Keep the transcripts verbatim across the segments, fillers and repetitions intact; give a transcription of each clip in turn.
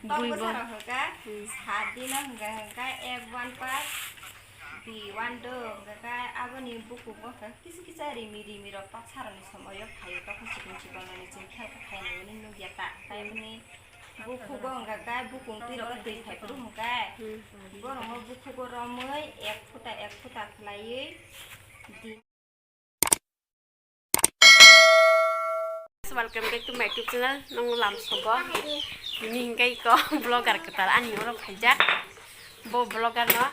Bui bo. Bwsarok hwnkha, hmm, sat dino hwnkha hwnkha ek one part, B one do hwnkha khe aboni bukungo hwnkha kisa kisa rimi rimi rok baksa rokni somoio phaio, tokha chikon chikon rokni chwng khe khai nangmani nukya ta. Tai bini bukhugo hwnkha khe bukung twi rok twi phai phuru hwnkha khe, hmm, borokno bukhugo romwi ek phuta ek phuta khlaiwi di. Welcome back to my YouTube channel. Nong lam sobo. Ini hingkai ko vlogger ketal ani oro khaijak. Bo vlogger no.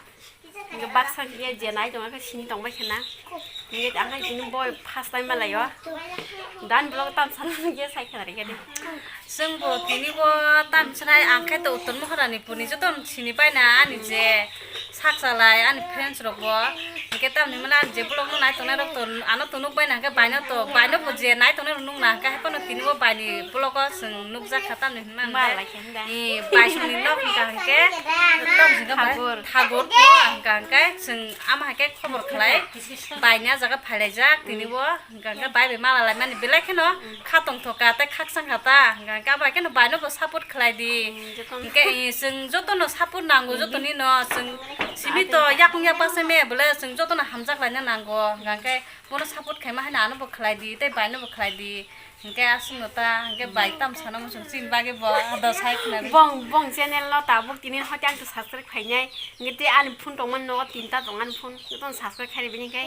Hingke baksa hingke je nai tongma khe sini tongbai khena. Hingke ang khe ini bo first time malayo. Dan vlog tam sana hingke sai khena rikhe de. Chwng bo tini bo tam sanai ang khe to Uttor Mohorani puni joto sini paina ani je sak salai ani friends rok bo. Hingke tamni mane ani je vlog no nai tongnai rok to ano to nuk bai nang khe bai no to bai no bo je nai tongnai rok nuk nang khe hai phano tini bo bai ni vlog o chwng nuk jak kha tamni hwnma hwnkhe. Mal lai khe hwnda. Ee, bai song ni nok hwnkha hwnkhe tam hwnkha bai Thagur. Thagur ko hwnkha hwnkhe chwng ama hai khe khobor khlai bai ni ah jaga phai lai jak tini bo. Hwnkha hwnkhe bai bai mala laimani belai kheno kha tongthok kha tei khakchang kha ta. Hwnkha hwnkhe abo hai kheno bai no bo support khlai di. Hmm, joto no. Hwnkhe, eh, chwng joto no support nango, hmm, joto ni no chwng simi to yakung yak baksa me bole chwng joto no hamjak laina nango. Hwnkha hwnkhe bono support khaima haino ano bo khlai di tei bai no bo khlai di. Hwnkhe aswk no ta hwnkhe bai tam sana muchung chini bagwi bo do sai khna. Bong, bong channel no tabuk tini hoite ang to subscribe khainai. Hwnkhe tei ani phone tongmani nogo tinta tong ani phone. Joto no subscribe khairi bini khe.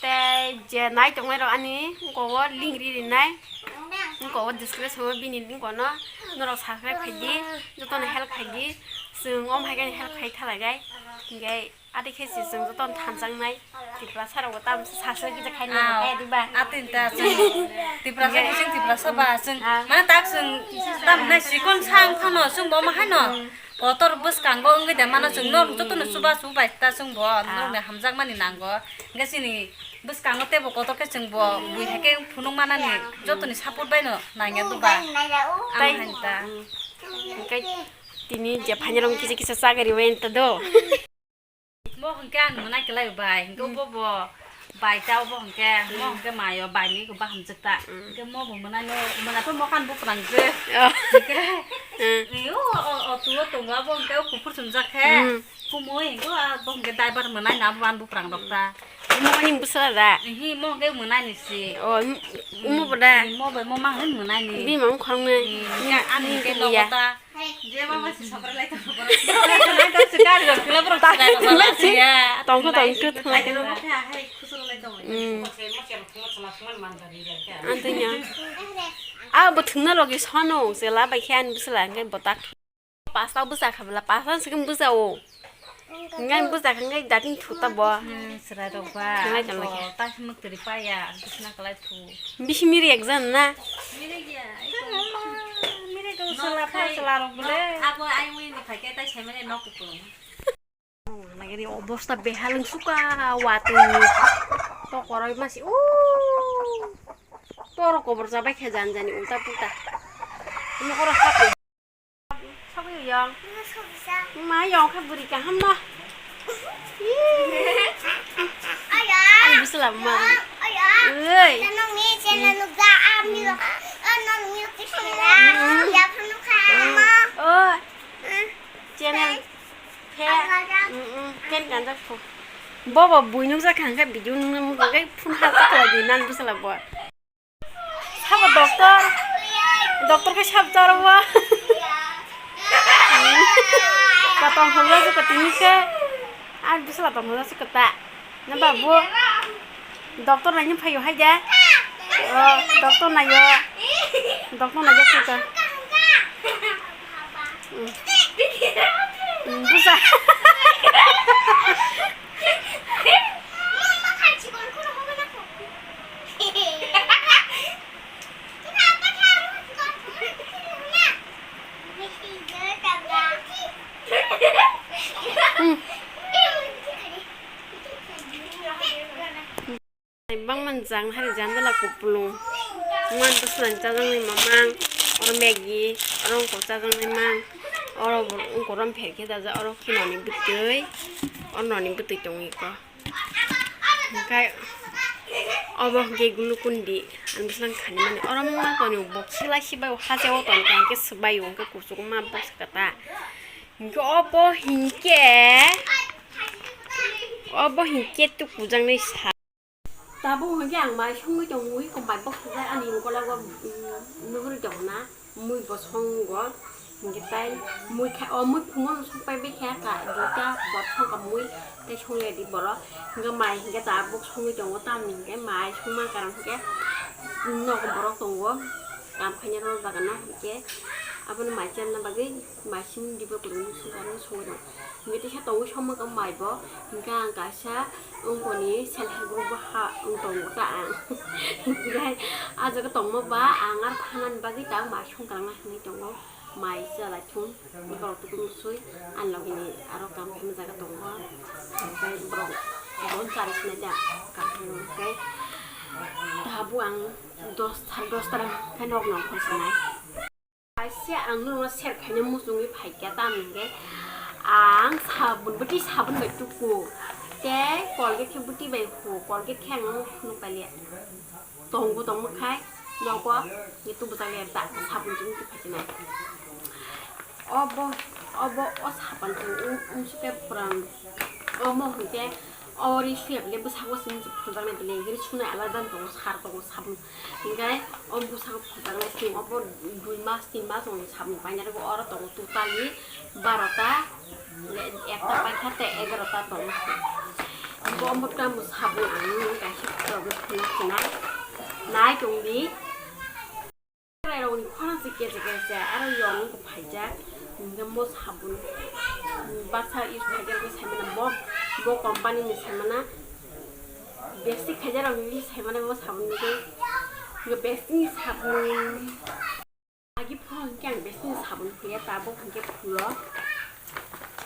Tei je nai tongnai rok ani wngko o link ri rinai, wngko o description o bini link o no norok subscribe khai di, joto no help khai di, chwng om hai khe help khai thalai gai, hingke adi khe se chwng joto no thanchang nai Tiprasa rok bo tam subscribe kisa khai nai kaya di ba? Atin ta chwng Tiprasa bo chwng Tiprasa ba chwng mane tak chwng tam nai sikon sang phano chwng bo ma hai no. Kotor bwskango wngwi de mano chwng norok jotono chubachu bai ta chwng bo norokni hamjakmani nango. Hwnkhe chini bwskango teibo kotor khe chwng bo bui hai khe phunuk manani jotoni support bai no nangya do ba. Ang hai ta. Hwnkhe tini je phainirok kisa kisa chagari bai ta do. Mo hwnkhe ang mwnai kwlai bai, hwnkhe bo bo bai ta obo hwnkhe, mo hwnkhe mayo bai ni ba hamjak ta. Hwnkhe mo bo mwnai no, mwnai pho mo kan buprang je. Hwnkhe ni o, o, o tu o tongo abo hwnkhe o kuphur chumjak khe. Kumui hwnkhe abo hwnkhe driver mwnai na abo an buprang rok ta. Mo ni bwsla da? Hi mo hwnkhe mwnai ni si. O, mo bo da? Mo bai mo mang hwn mwnai ni. Bima wng khoroknwi. Ani hwnkhe nogo ta. Je mama si sabra lai tong. Lai tong si gari rok kila borok si lai tong. Tongkha tongkha tongkha. Lai tong kha hai khusur lai tong. Antanya. Ah, bo thungna logi sono se la bai khe ani bwsla hwnkhe botak. Pasta bwsa kha bwla pasta se bwsa o. Ngai bwsa kha ngai dating thuta bo. Chwrai rok ba. Ngai tong lai khe. Ta si mwktwiri paya, bwsna kalai thu. Bisi miri ekjan na? Miri gya, iko. Miri ko sala kha sala rok bole. Abo ai mui ni phai khe tai sai mane nok ko. Nagari obosta behal wng suka watwi. To koroi masi u. Toro kobor jabai khe jan jani ulta pulta. Nokoro hap. Sabu yong. Ma yong kha buri kaham na. Ih. Ani bwsla ma. Oi. Nang ni channel nukja, ami lo. Nang ni kisila. Ya phanu kha ma. Oi. Channel. Phe. Ken kanjak pho. Bobo bui nukjak kha hwnkhe video nuknai phone hapjak kha di nan bwsla bo. Sabo doctor. Doctor khe sab charo bo. Patong hamjak kha tini khe. Ar bisla tong hamjak kha ta. Na babu. Doctor naini phaio hai de. O, doctor naio. Doctor naijak kha ta. Busa. Bangma jang hari jandala kupulung. Mang bwswlani chajaknai mamang, oro Maggi, oro wngkok chajaknai mang, oro wngkok rom pher khe dajak, oro khe noni bwtwi, oro noni bwtwi tongwi kho. Hwnkhe Obo hwnkhe glucon di, ang bwswk khainani. Oro wngma tonwi bok swlai swbai o haja o tongkha, hwnkhe swbai o, hwnkhe kuchukma bwswk ta. Hwnkhe obo hwnkhe, obo hwnkhe tukujaknai sa. Tabuk hwnkhe ang mai songwi tongwi, kombai bok swlai ani ukologo, mm, nugwi tongna. Mui bo songo, hingke tai mui kha, o mui phungo no sokpai bai kha ka, duita bot songkha mui, tei songya di borok, hingke mai hingke tabuk songwi tongo, tamni hingke mai songma karon hingke nogo borok tongo, kam khainai rok jaga no hingke abono mai chenna bagwi mai simi di borok songwi tongo. Hingke teisa tongwi somok wng bai bo, hingke ang kaisa wngkoni self help group bo ha wng tongo ta ang. Hingke ah jaga tongma ba ang aro thanani bagwi ta ang mai songkha nang hinwi tongo, mai chalai thung, borok tutung sui ani logi ni aro kam khaima jaga tongo, hingke borok bon chari sinai ta kam khaima hingke tabuk ang dos sare dos ta khe nok nong phai sinai. Kaisa ang nokno share khaina muchungwi phaikha, tamni hwnkhe ang sabun, bwtwi sabun bai tuku tei Colgate khe bwtwi bai hu, Colgate khe ang nukpailia. Tongbo tongma khai nogo ye tubujaklia da sabun chumui tukhai sinai. Obo, obo o sabun chumui wng, wngsukhe pran omo hwnkhe o ri suyabile bwskango simi phuljaknai bile ri sunai alada tongo, sar tongo sabun. Hingke o bwskango phatarnai simi obo dui mas tin mas rokni sabun painani oro tongo totally barota, ekta paikha tei egarota tongo. Bo omo tamo sabun ang kaisa rokno phunuk sinai nai tongdi. Chwrairokni khorang se keche keche aro yong wngkha phaijak, hingke mo sabun baksa use khaijak wngkha saimano bo, bo company ni saimano besik khaijak rok wngkha saimano bo sabun ni tei besik ni sabun agi phuru hingke ang besik ni sabun phuya tabuk hingke phulo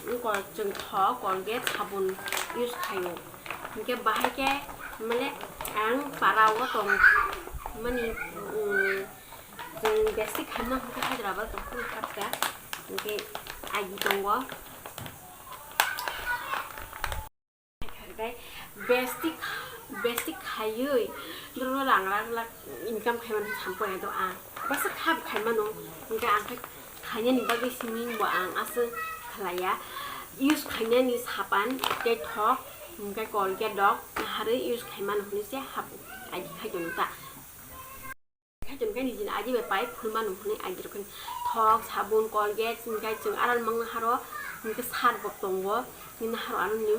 wngkha chwng thok Colgate sabun use khaio hingke bahai ke mane ang para o tong mani. Chwng besik khaima hwnkhe Hyderabad tongphuru khatka, hwnkhe agi tongo. Tei besik, besik khaiwi norok rang lak lak income khaimani sampore do ang. Bwswk kha bo khaimano, hwnkhe ang khe khainani bagwi simi bo ang aswk khlaiya. Use khainani sapan tei thok, hwnkhe Colgate rok naharwi use khaimano hwnwi se habu agi khai tono ta. Kaitor khe nijini agi bai pai phulmano hwnwi agi rok khe thok, sabun, Colgate, hwnkhe chwng aro mangna haro hwnkhe sat bo tongo, nini haro ano ni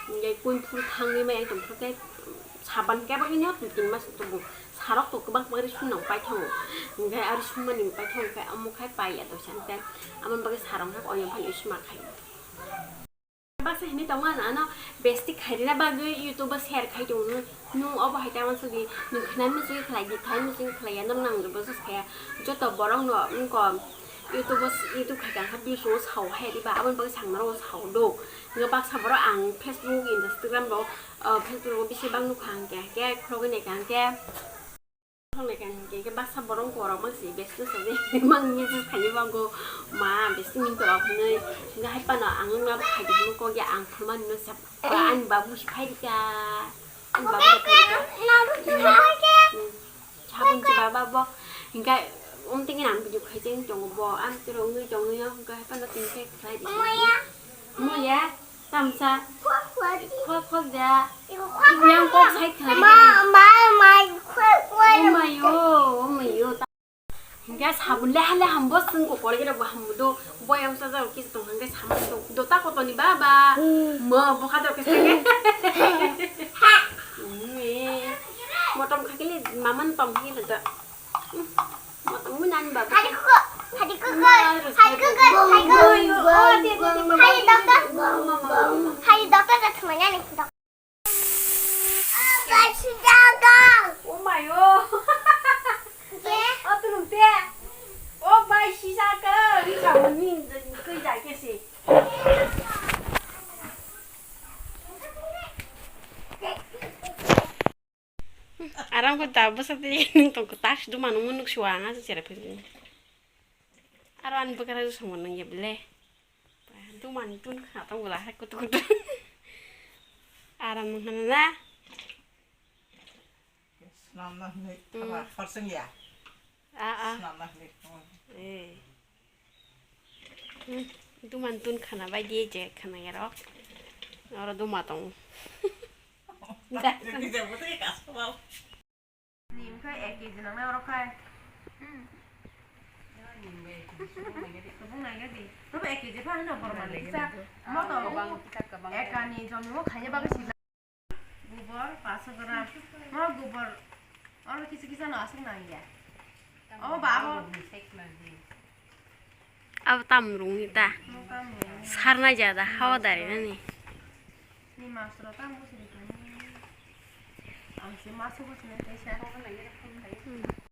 hwnkhe kung phuru thangwi maya tongthok khe saban khe bagwi no twi tin mas tongo, sarok to kwbang kwbang ri sumna paithango, hwnkhe aro sumani paithango khe omo khai paiya dosa hwnkhe aboni bagwi sarok khe oyang phano suma khai. Baksa hinwi tongo ano, ano besik khairina bagwi YouTube o share khai tongo. Nwng obo hai tamo sugwi nwng khnai muchungwi khlai di, khlai muchungwi khlai ya, nwng nang bo sus khaya. Joto borok no wngko YouTube o, YouTube khai kha views o sao hai diba, aboni bagwi sang naro sao do. Nwng baksa borok ang Facebook, Instagram ro, ah, Facebook ro bisi bang nukha ang khe, khe khulogwi naikha ang khe. Thang lai kha hwnkhe, hwnkhe baksa borok borok mang si besti sadi mang message khaini bagwi ma besti min to hwnwi hwnkhe hai phano ang wngma bo khai di hwnwi kok ya ang phulmani no sep ani babu si phai rika ani babu si phai rika. Hmm. Sabun si baba bo hwnkhe um tini ang video khai cheng tongo bo ang tiro wngwi tongwi no hwnkhe hai phano tini khe khlai di. Muya. Tamsa. Khok, khok da. Ibu yang kok sai khlai. Ma, ma, ma, khok, khok. Oh my, oh, oh my, oh. Hingga sabun leha leha hambo sing ko kol kira bo hambo do. Boyam sa jaro kis tong hingga sabun do. Do ta koto ni baba. Hmm. Mo bo kha do kis ke. Hmm. Motom khakili maman tom khakili do. Hari kok, hari kok, hari kok, hari kok. Hari dokter, hari dokter dah semuanya nih. Oh my oh. Oh tulung te. Oh bai sisa ka. Risa mani kai jai ke si. Aram ko da bwsa tei nwng tong kwtal si duma nungmung nuk siwa ang aswk chera phai. Aro ani bwkra swngma nang ya bele. Duma ni tun kha tong bwla hai kutu kutu. Aram nung hana na. Snamna hwnwi Hmm. haba horsing ya. A, a. Snamna hwnwi. Hmm. Eh. Hmm. Duman tun khana bai di je khana yarok. Oro duma tong. Da. Jodi jabo tei kasto babo. Nim khai ek kg nangnai oro khai. Hmm. Tubung nai gadi. Tubung nai gadi. Tubung ek kg pha hino bormani kisa. Mo to ekani jomi mo khaina bagwi sila. Gubor paso gram. Mo gubor. Oro kisa kisa no aswk nang ya. O ba abo. Abo tam rung ni ta. Mo tam rung. Sarnai jada hawa dari nani. Ni masro tam bo sidi kani. Ang si maso bo sini kaisa. Hmm.